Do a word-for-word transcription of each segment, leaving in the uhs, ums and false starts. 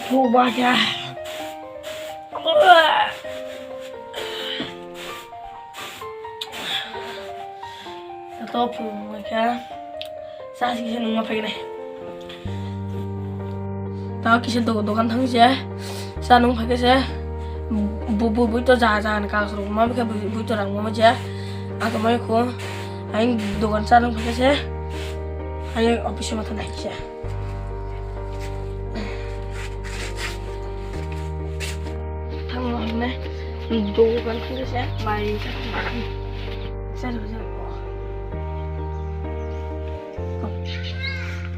Phuk ba kha. Tato phung ba kha. Sa si kisa nungma phai nai. Tato kisa do-, dokan thang se. Sa nung phai se. Bu-, bu-, bui to ja, ja ni kal suru ma bikha bui, bui to rang ma je. Ako mai ko. Aing dokan sa nung phai se. Aing office ma thanai se. Thangma hwnwi dogan khe se mai. Sir, sir.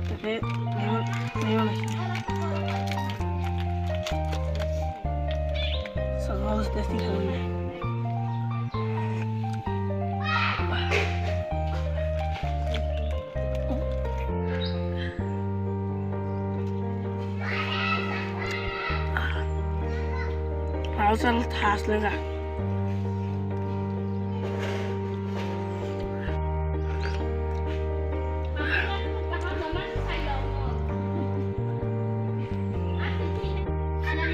Tape, neo, neo lai. So, house testing khalai. Asal thas lega.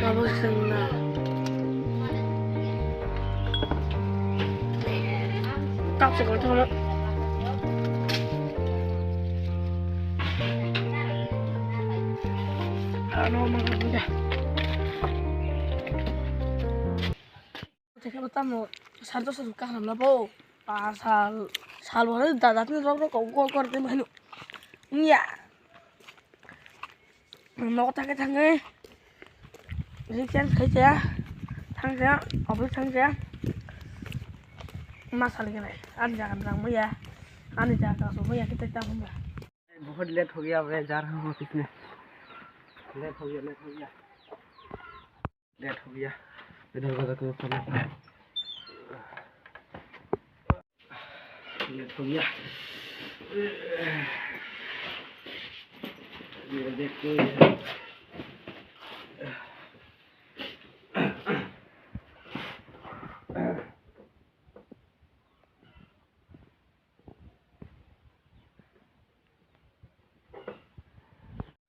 Babo sengna. Kap se kau tholo. Ano ma kau da. Teke bo tamo sar dos kaham na bo. Pa sal, sal bo da da tin rok rok ko ko ko te manu. Nya. Nogo thangwi thangwi. Ri change khai chaya. Thang chaya. Office thang chaya. Ma sal gele. Ani jaga rang maya. Ani jaga so maya kita ta hunda. बहुत लेट हो गया, अब जा रहा हूँ ऑफिस में। लेट हो गया, लेट हो गया। लेट हो गया। इधर उधर को करना था। लेट हो गया। ये देखो ये।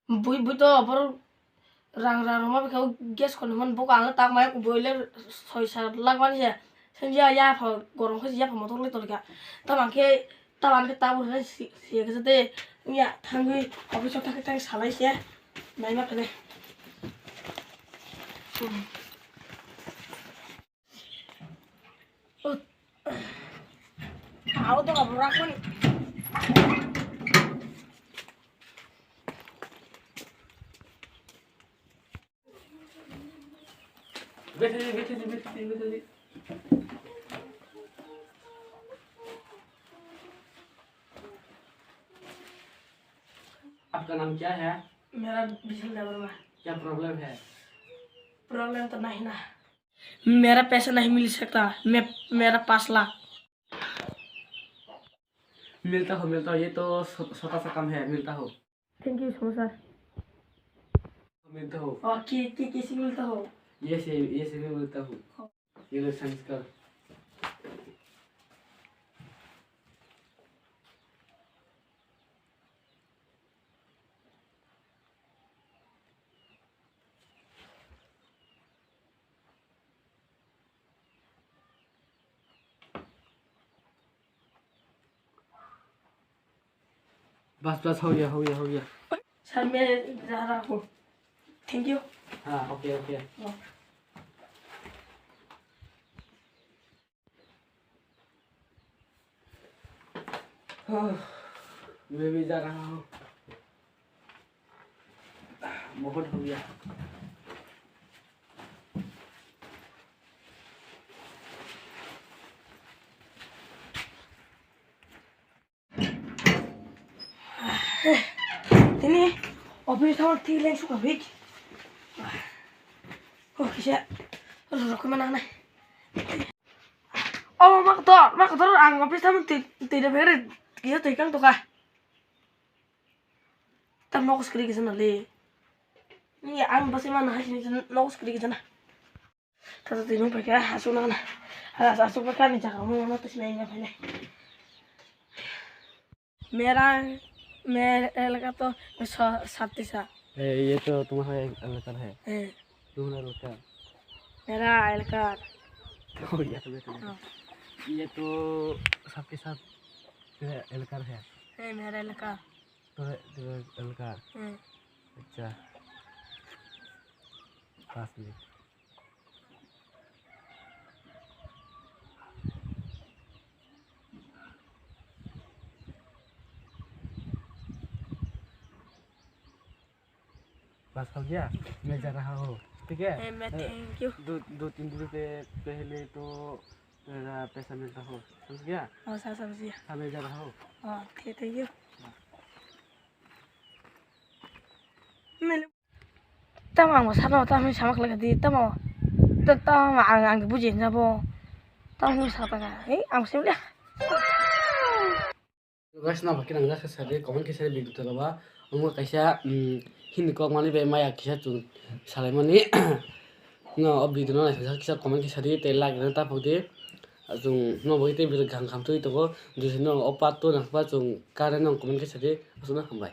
Bui bui to borok rang rang rwma bwkha gas khoni hwn buko ang tak mai boiler soi sat lakh mani se. Sengya yapha gorom khe yapha motor le tolika. Tamo ang khe tamo ang khe tabuk khe si si khe de ya thangwi office o thangwi thangwi salai se. Naima phene. Au to kabu rakmani. Betheli, betheli, betheli, betheli. आपका नाम क्या है? मेरा विशाल देवर्मा। क्या प्रॉब्लम है? प्रॉब्लम तो नहीं ना। मेरा पैसा नहीं मिल सकता, मैं, मेरा पाँच लाख। मिलता हो, मिलता हो, ये तो छो-, छोटा सा काम है, मिलता हो। Thank you so much, sir। मिलता हो। और के, के, कैसे मिलता हो? ये से, ये से भी मिलता हो। ये लो, साइन कर। बस, बस, हो गया, हो गया, हो गया। सर, मैं जा रहा हूँ। Thank you। हाँ, OK, OK। हाँ। मैं भी जा रहा हूँ। बहुत हो गया। Tini office thang thik leng suka bik. Oh, kisa rokoi mana nai. Oh, mak to, mak to ang office thang twi twi da bere kisa twi kang to ka. Tam nogo skri kisa na le. Ni ang basi mana hai sini nogo skri kisa na. Tata twi nung paikha asuk nang na. Asuk paikha ni jaga mo no twi sinai na phainai. मेरा, मेरे इलाका तो स-, साथी सा। ए, ये तो तुम्हारा एक एलकार है। ए। तुम्हारा एलकार। मेरा एलकार। ओ, ये तो, ये तो, हाँ। ये तो सबके साथ तेरा एलकार है। ए, मेरा एलकार। तो, तो एलकार। हम्म। अच्छा। पाँच मिनट। पास हो गया, मैं जा रहा हूँ, ठीक है? ए, मैं ए, thank you। दो, दो तीन दिन पे पहले तो तेरा पैसा मिलता हो, समझ गया? हाँ, सर, समझ गया। हाँ, मैं जा रहा हूँ। हाँ, ठीक, thank you। Tamo ang bo sakno tamo hinwi sama khlai kha di, tamo, ta-, tamo ang, ang buji hinjabo, tamo hinwi sa ta kha, hei, ang bo simi liya. Guys, no, baki nang jak khe sadi, comment khe sadi, video tolo ba, omo kaisa, mm, Hindi kok mani bai maya kisa chwng salaimani, no, o video no naisajak kisa comment khe sadi, tei like rwna ta phok di, chwng no bo tei video kaham kaham twi tongo, jodi no o part two nang khe ba chwng kare no comment khe sadi, aswkno hambai.